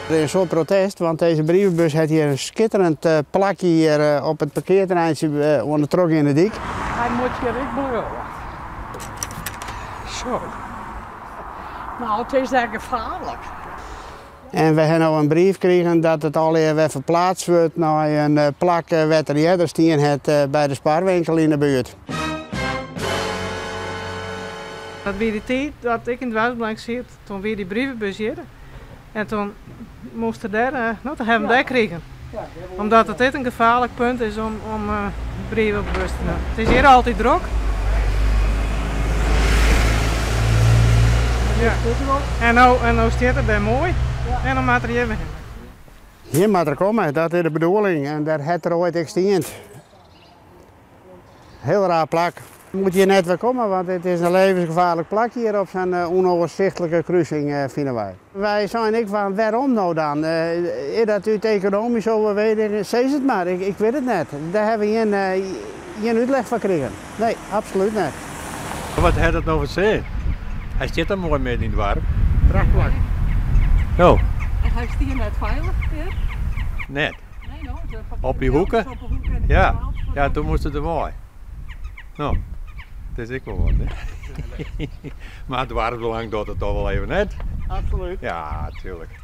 Der is in soad protest, want dizze brievenbus hat hjir in skitterend plakje hjir op it parkearterreintsje oan de trochgeande dyk. Hy moat hjir ek bliuwe. Zo. No, it is dêr gefaarlik. En we ha no in brief krigen dat it allegear wer ferplaatst wurdt nei in plak wêr't er earder stien hat by de sparwinkel yn de buert. Dat wie de tiid dat ik yn Doarpsbelang siet, toen wie dy brievebus hjir en toen moast er dêr, no toen hawwe we him dêr krigen. Omdat it dit in gefaarlik punt is om om brieven op de bus te nimmen. It is hjir altyd drok. Ja. En no, en no stiet er dêr moai en dan moat er hjir wer hinne. Hjir moat er komme, dat is de bedoeling en dêr hat er oait ek stien. Hiel raar plak. Moat hjir net wer komme, want it is in levensgefaarlik plak hjir op sa'n ûnoersichtlike krusing, fine wy. Wy seine ek fan wêrom no dan? Is dat út ekonomyske overwegingen? Sis it mar, ik wit it net. Dêr hawwe we gjin, gjin útlis foar krigen. Nee, absolút net. Wat hat it no foar sin? Hy stiet dan moai midden yn it doarp. Prachtplak. No. En hy stie net feilich hjir? Net. Op dy hoeke? Ja, ja, toen moast er derwei. No, it is ek wol wat, hè? Mar it doarpsbelang docht it toch wol even net? Absolút. Ja, tuerlik.